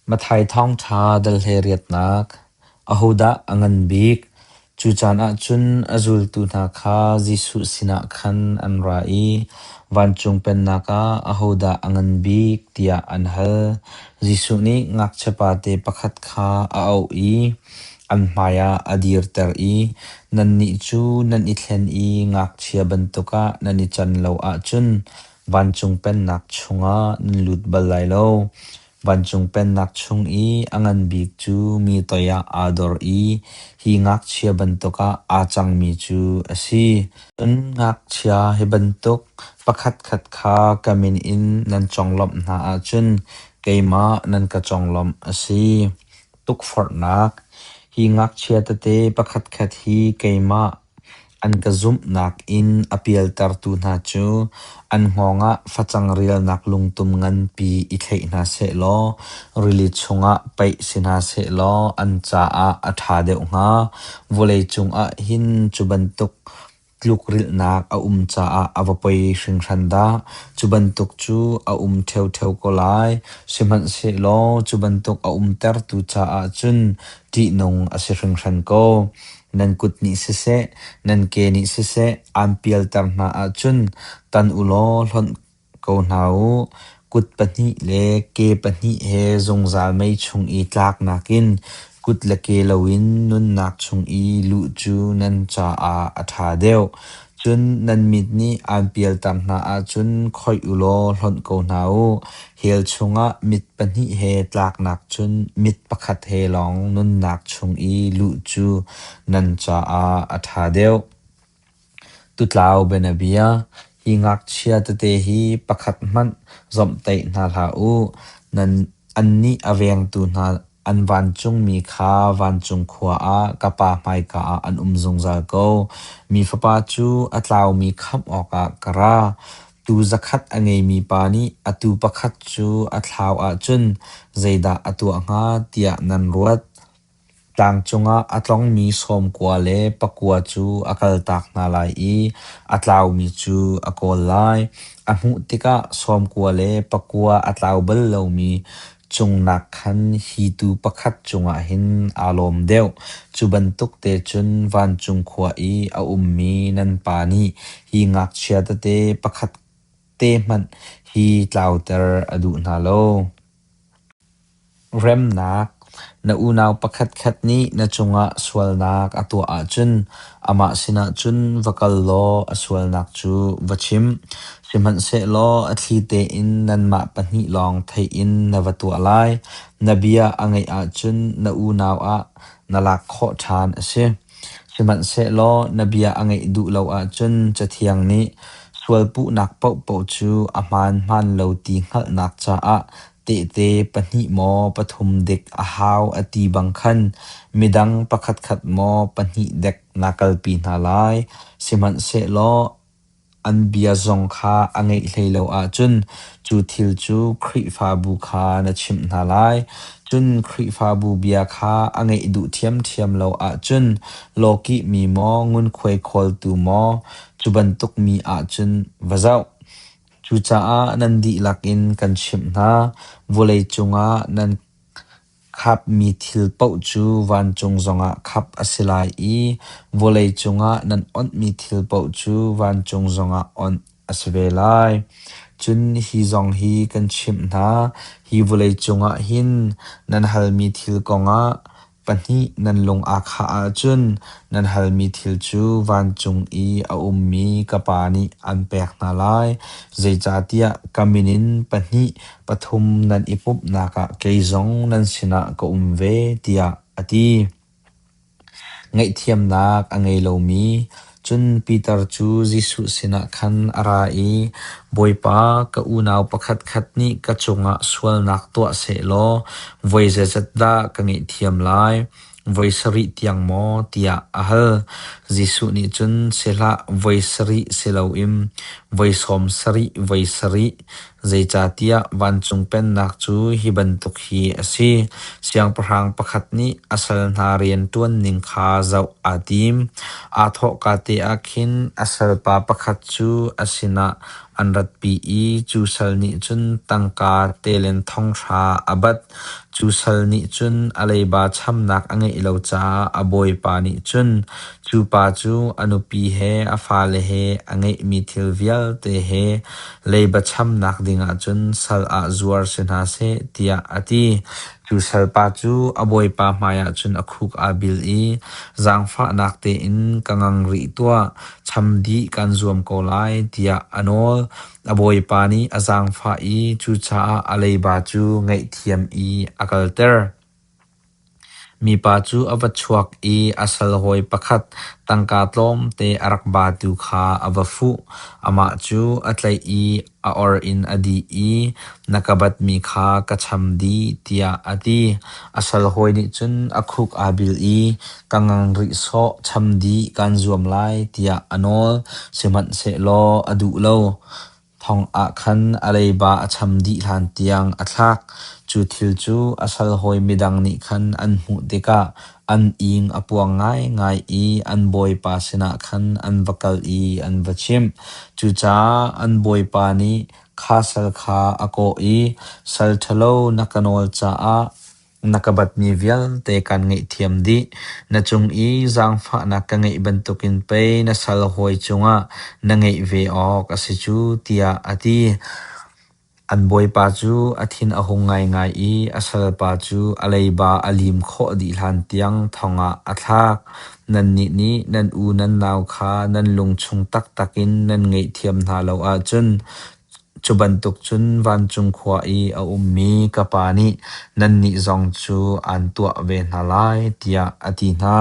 Matthai thawngṭha dal 18 Ahodah a ngan bik? Cu caan ah cun a zultu hna kha Jesuh sinah khan an ra i vancung pennak ah ahodah a ngan bik tiah an hal. Jesuh nih ngakchiapate pakhat kha a auh i an hmaiah a dirter i, “Nannih cu nan i thlen i ngakchia bantuk ah nan i can lo ahcun vancung pennak chungah nan lut bal lai lo. Vancung Pennak chung i a ngan bik cu mi toiah aa dor i hi ngakchia bantuk ah aa cangmi cu a si. Cun ngakchia hi bantuk pakhatkhat kha ka min in nan conglawmh hna ahcun keimah nan ka conglawmh a si. Tukforhnak Hi ngakchia tete pakhatkhat hi keimah An ka zumhnak in a pialtertu hna cu an hngawng ah facang rialnak lungtum nganpi i thlaih hna sehlaw rili chungah paih si hna sehlaw an caah a ṭha deuh hnga. Vawleicung ah hin cu bantuk tlukrilhnak a um caah a va poi hringhran dah! Cu bantuk cu a um ṭheoṭheo ko lai, sihmanhsehlaw cu bantuk a umtertu caah cun ṭihnung a si hringhran ko. Nan kut nih siseh, nan ke nih siseh aan pialter hna ahcun tan u law hlonh ko hna u. Kut pahnih le ke pahnih he zungzal mei chung i tlak nakin kut le ke loin nunnak chung i luh cu nan caah a ṭha deuh. Cun nan mit nih aan pialter hna ahcun khoih u law hlonh ko hna u. Hell chungah mit pahnih he tlaknak cun mit pakhat he lawng nunnak chung i luh cu nan caah a ṭha deuh. Tutlau bianabia, hi ngakchia tete hi pakhat hmanh zawmhtaih hna hlah u. Annih a vengtu hna an vancungmi kha vancung khua ah ka Pa hmaika ah an um zungzal ko. Mi Fapa cu a tlaumi khamh awkah ka ra. Tuu zakhat a ngeimi pa nih a tuu pakhat cu a thlau ahcun zeidah a tuah hnga tiah nan ruat? Tlang cungah a tlongmi sawmkua le pakua cu a kaltak hna lai i a tlaumi cu a kawl lai. A hmuh tikah sawmkua le pakua a tlau bal lomi cungnak khan hi tuu pakhat cungah hin aa lawm deuh. Cu bantuk te cun vancung khua i a ummi nan Pa nih hi ngakchia tete pakhat te hmanh hi tlauter a duh hna lo. Remnak Na unau pakhatkhat nih na cungah sualnak a tuah ahcun amah sinah cun va kal law a sualnak cu va chim. Sihmanhsehlaw a thli tein nanmah pahnih lawng theih in na va tuah lai. Na bia a ngaih ahcun na unau ah na lak khawh ṭhan a si. Sihmanhsehlaw na bia a ngaih duh lo ahcun Cathiang nih sualpuhnak paohpaoh cu a hmaan hmaan lo ti hngalhnak caah tehte pahnih maw pathum dik a hau a ti bang khan midang pakhatkhat maw pahnih dek na kalpi hna lai. Sihmanhsehlaw an bia zong kha a ngeih hlei lo ahcun cu thil cu Khrihfabu kha na chimh hna lai. Cun Khrihfabu bia kha a ngeih duh ṭhiamṭhiam lo ahcun lawkihmi maw ngunkhuai khawltu maw cu bantuk mi ah cun va zoh. Cucaah nan dihlak in kan chimh hna, vawlei cungah nan Khapmi thil paoh cu vancung zongah khap a si lai i vawlei cungah nan onhmi thil paoh cu vancung zongah onh a si ve lai. Cun hi zong hi kan chimh hna, hi vawlei cungah hin nan halmi thil kongah pahnih nan lung aa khah ahcun nan halmi thil cu vancung i a ummi ka Pa nih an pek hna lai. Zeicahtiah ka min in pahnih pathum nan i pumhnak ah kei zong nan sinah ka um ve, tiah a ti. Ngaihthiamnak a ngei lomi cun Peter cu Jesuh sinah khan a ra i, “Bawipa, ka unau pakhatkhat nih ka cungah sualnak tuah sehlaw voi zeizat dah ka ngaihthiam lai? Voi sarih tiang maw?” tiah a hal. Jesuh nih cun, “Si hlah, voi sarih si loin voi sawm sarih voi sarih. Zeicahtiah vancung pennak cu hi bantuk hi a si: Siangpahrang pakhat nih a sal hna rianṭuanning kha zoh aa tim. Aa thawhkate ah khin a salpa pakhat cu a sinah an ratpi i cu sal nih cun tangka telen thong hra a bat. Cu sal nih cun a leiba chamnak a ngeih lo caah a bawipa nih cun cu pa cu a nupi he a fale he a ngeihmi thil vialte he leiba chamnak dingah cun sal ah zuar si hna seh, tiah a ti. Cu salpa cu a bawipa hmaiah cun a khuk aa bil i, “Zaangfahnak tein ka ngang rih tuah, cham dih kaan zuam ko lai,” tiah a nawl. A bawipa nih a zaangfah i cucaah a leiba cu ngaihthiam i a kalter. Mipa cu a va chuak i a salhawi pakhat tangka tlawmte a rak batu kha a va fuh. Amah cu a tlaih i a or in a dih i, “Na ka batmi kha ka cham dih,” tiah a ti. A salhawi nih cun a khuk aa bil i, “Ka ngang rih sawh, cham dih kaan zuam lai,” tiah a nawl. Sihmanhsehlaw a duh lo. Thong ah khan a leiba a cham dih hlantiang a thlak. Cu thil cu a salhawi midang nih khan an hmuh tikah an ing a puang ngaingai i an bawipa sinah khan an va kal i an va chimh. Cucaah an bawipa nih kha sal kha a kawh i, “Sal ṭhalo na ka nawl caah na ka batmi vialte kaan ngaihthiam dih. Na cung i zaangfahnak ka ngeih bantukin pei na salhawi cungah na ngeih ve awk a si cu,” tiah a ti. An bawipa cu a thin a hung ngaingai i a salpa cu a leiba a lim khawh dih hlantiang thong ah a thlak. Nannih nih nan u nan nau kha nan lung chung taktak in nan ngaihthiam hna lo ahcun cu bantuk cun vancung khua i a ummi ka Pa nih nannih zong cu aan tuah ve hna lai, tiah a ti hna.